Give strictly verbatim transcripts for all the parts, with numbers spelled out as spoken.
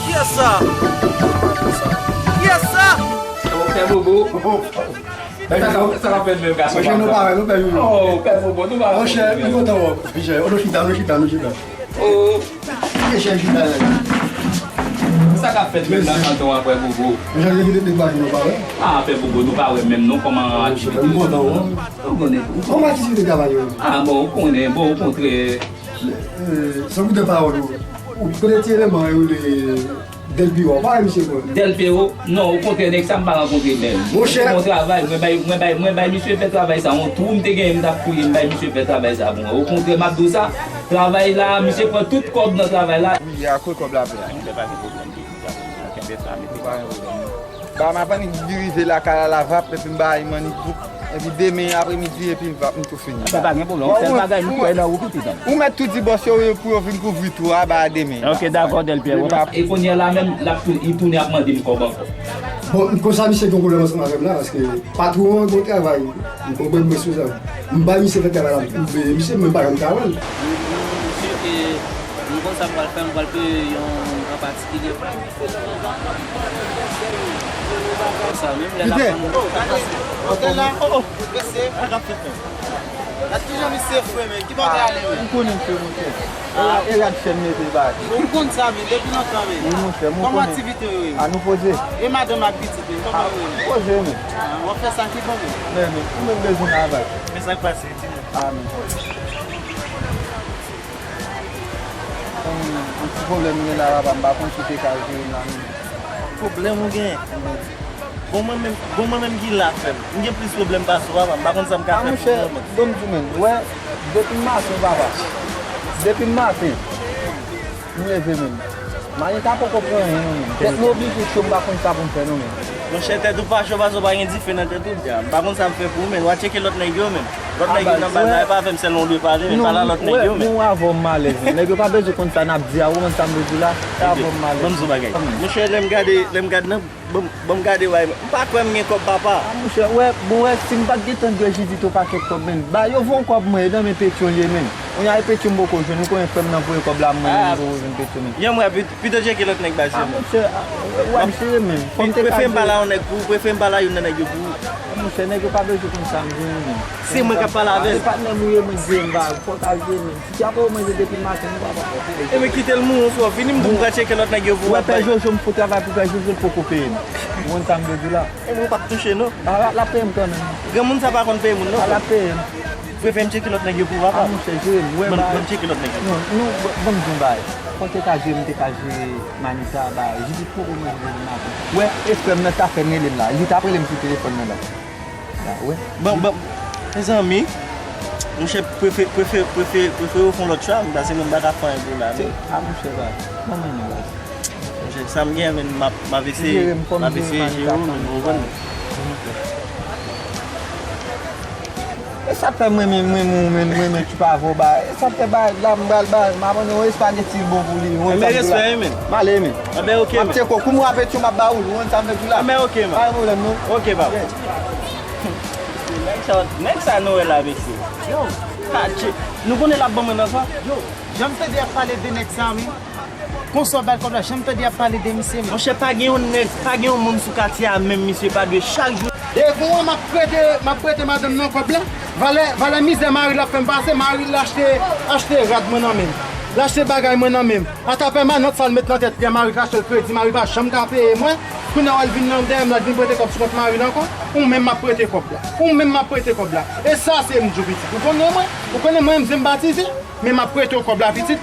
Kiyès sa? Kiyès sa? Ou fè bobo. Sa k ap fèt menm gason? Monchè, nou parèy, nou pè joujou. Oh, pè bobo, nou parèy. Monchè, nou kontan wè w. Monchè, nou chita, nou chita, nou chita. Oh. Monchè, chita la. Sa k ap fèt menm nan kanton an, pè bobo? Monchè, nou kite de twa jou nou parèy. Ah, pè bobo, nou parèy menm non, kòman aktivite? Nou kontan wè w. Ou konnen. Kòman aktivite travay yo? Ah, bon, ou konnen, bon, okontrè. San koute pawòl ou. Ou konnen ti eleman yo rele Del Piero, pa wè misye pran. Del Piero, non, okontrè, nèg sa m pa rankontre menm. Monchè. Bon travay, mwen bay, mwen bay, mwen bay misye fè travay sa, yon twou m te genyen m t ap touye, m bay misye fè travay sa pou mwen. Okontrè, m ap di w sa, travay la, misye pran tout kòb nan travay la. Wi, a kote kòb la fè a? Monchè, pa gen pwoblèm, kenbe sa, mete pa gen pwoblèm. Ba m ap annik dirive lakay la, l ap rap, epi m ba li mannik tou. Epi demen apremidi, epi m va, m tou fini. Sa pa gen pwoblèm, sèl bagay m kwè nan ou pitit an. Ou mèt tou di bòs yo pou yo vin kouvri tou a, ba demen. Ok, dakò, Del Piero. E kounye a la menm, l ap tou, li tounen ap mande m kòb ankò. Bon, konsa misye gen pwoblèm ansanm avè m la, paske patwon an gon travay, li konprann mwen sou sa. M bay misye fè travay la, m peye misye, mwen pa janm ka wè l. Misye ke M konn sa m pral fè, m pral peye yon gran patikilye. Sa menm lè l ap vann. Otèl la, oh, oh, mesye, sa k ap fèt menm? Gad kijan misye fre, men, ki bagay ale, men? M konnen m fre, monchè. E rad, e rad chèn mete bati. Bon, m konn sa, men, depi lontan, men. Wi, monchè, m konnen. Kòman aktivite yo ye? A nou poze. E madanm ak pitit, men, kòman yo ye? Poze, men. Ah, w ap fè sa ki bon, men. Men, men, ou menm bezwen travay. Men sa k pase, di mwen. A, men. Yon ti pwoblèm m gen la, papa, m pa konn si w te ka jere m la, non. Pwoblèm ou genyen? Bon, mwen menm, bon, mwen menm ki la, frè m. M gen plis pwoblèm pase w, papa, m pa konn sa m ka fè pou ou, non, men. Bon, m di, men, wè, depi m maten, papa, depi m maten, m leve, men. Maten sa poko pran anyen, non, men. Tèt mwen oblije cho, m pa konn sa pou m fè, non, men. Monchè, tèt ou pa cho, paske w pa gen dife nan tèt ou, dja. M pa konn sa m fè pou ou, men. W a tcheke lòt nèg yo, men. Lòt nèg yo nan baz la, e pa avè m sèlman w dwe pale, men pale a lòt nèg yo, men. Nou avè w m alèz, men. Nèg yo pa bezwen konn sa n ap di a, ou konprann sa m vle di w la? E avè w m alèz. Ban m di w bagay. Monchè, lè m gade, lè m gade nan, ban m, ban m gade, w a, m pa kwè m gen kòb, papa. A, monchè, wè, bon, wè, si m pa t gentan dwe jidi to pakèt kòb, men, ba yo voye w kòb mwen, e nan men Petyon l ye, men. Kounye a, e Petyon m poko jwenn, ou konnen frè m nan voye kòb la, mwen menm m poko jwenn Petyon, men. Yon mwa, pito tcheke lòt nèg baz yo, men. A, monchè, a, w ap jere, men. Fò m te ka jere, men. Prefere m pale a yon nèg pou ou, prefere m pale a youn nan nèg yo pou ou. Monchè, nèg yo pa bezwen konn sa m jwenn, men. Se mwen k ap pale avè l. Se patnè m ou ye, mwen, jere m, ba, fò w ta jere, men. Si w ap manje depi maten, nou pa pa fè. E men kite l mouri, ou fò vini, m di w m pral tcheke lòt nèg yo pou w. Wè, pè Jojo, m fout travay pou pè Jojo, l poko peye m. Ou konn sa m vle di w la? E mwen, ou p ap touche, non. A, l ap peye m kanmenm. Granmoun sa pa konn peye moun, non. A, l ap peye m. Prefere m tcheke lòt nèg yo pou w, papa. A, monchè, jere m. Wè, ba, ban m tcheke lòt nèg yo. Non, non, ban, ban m di w yon bagay. Fò w te ka jere m, te ka jere Manita, ba, Jidit poko manje depi maten. Wè, e frè m nan sa fè m rele l la. Li t ap rele m sou telefòn nan la. Ba, wè. Bon, bon, mezanmi, monchè, prefe-, prefe-, prefe-, prefere w fè yon lòt chwa, m ta se mwen m pa ka fè anyen pou w la, non. A, monchè, ba, ban mwen men, ba. Monchè, sa m gen, men, m ap, m ap eseye, m ap eseye jere w, men, ou konprann. E sa k fè mwen menm, mwen, mwen, mwen, mwen, mwen, ti pa vo ba. E sa k fè ba, la, m pral ba, m ap vin yon espageti bon pou li, yon. Enben, respè, wi, men. M ale, men. Enben, ok, men. M ap tcheke w, kou m rape ti, m ap ba ou l, ou konn sa m vle di w la. Enben, ok, men. Pa gen pwoblèm, non. Ok, papa. Nèg sa, nèg sa nou wè la, mesye. Yo, ka tche-, nou konnen l ap ban mwen nan sa. Yo, jan m tande y ap pale de nèg sa, men. Konsa w bay kòb la, jan m tande y ap pale de misye, men. Monchè, pa gen yon nèg, pa gen yon moun sou katye a menm, misye pa dwe chak jou. E gon an m ap prete, m ap prete madanm nan kòb la. Valè, valè mizè mari l ap fè m pase, mari l achte, achte rad mwen nan men m. L achte bagay mwen nan men m. Ata pèmanant sa l met nan tèt li a, mari k achte l kredi, mari pa janm ka peye mwen. Kounye a w al vin nan dèyè m la, l vin prete kòb sou kont mari l ankò. Ou menm m ap prete kòb la. Ou menm m ap prete kòb la. E sa se m di w pitit. Ou konnen mwen, ou konnen mwen menm se m batize, men m ap prete w kòb la pitit.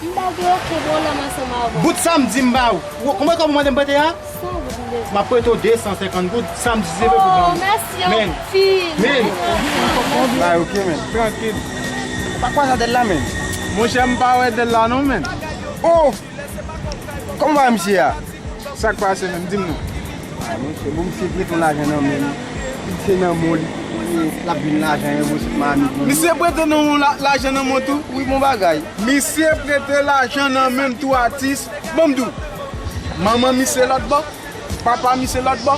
M pa gen okenn pwoblèm ansanm avè w. Bout samdi m ba ou. Ou konprann kòb ou mande m prete a? San goud m bezwen. M ap prete w de san senkant goud, samdi se vre pou ban m. Oh, mèsi anpil. Men. Men. Bay, ok, men. Trankil. Ou pa kwaze a Dèl la, men. Monchè, m pa wè Dèl la non, men. Oh! Kòman w wè misye a? Sa k pase menm? Di m non. A, monchè, bon, misye gen yon lajan nan men li. Li se nan men li. L ap vin lajan, envestisman a mi. Misye prete nan yon la- lajan nan men w tou. Wi, bon bagay. Misye prete lajan nan men m tou, atis. Ban m di w, manman misye lòt bò, papa misye lòt bò,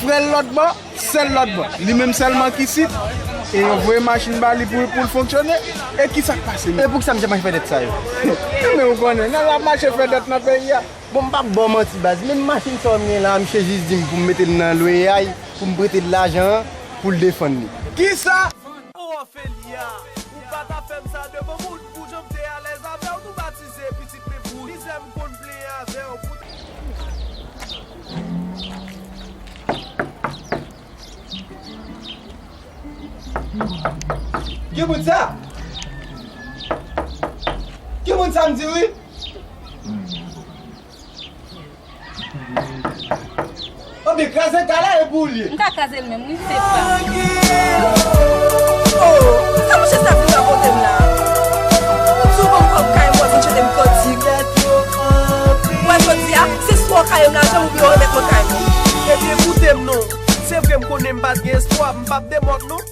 frè l lòt bò, sè l lòt bò. Li menm sèlman ki isit. E yo voye machin ba li pou, pou l fonksyone. E ki sa k pase menm? E poukisa misye mache fè dèt sa yo? Men ou konnen, nan l ap mache fè dèt nan peyi a. Bon, m p ap ba w manti, baz. Menm machin sa w m gen la, misye jis di m pou m mete l nan lwe a, pou m prete l lajan an, pou l defann li. Kisa? O Ofelia, ou pa ta fè m sa devan moun, pou jan m te alèz avè w, nou batize pitit men pou mizè m konn plenyen avè w. Pou Ki bout sa? Ki bout sa m di wi? Obi, kraze kay la e pou ou l ye. M ka kraze l menm, wi, se pa. Oh, sa mouche sa vin rakonte m la? Ou di w ban m kòb kay mwen, vin chante m kantik. Mwen jodi a, se swa w kay m lajan oubyen w remèt mwen kay mwen. Ebyen, koute m non. Se vre m konnen m pa t gen espwa, m p ap demòt non.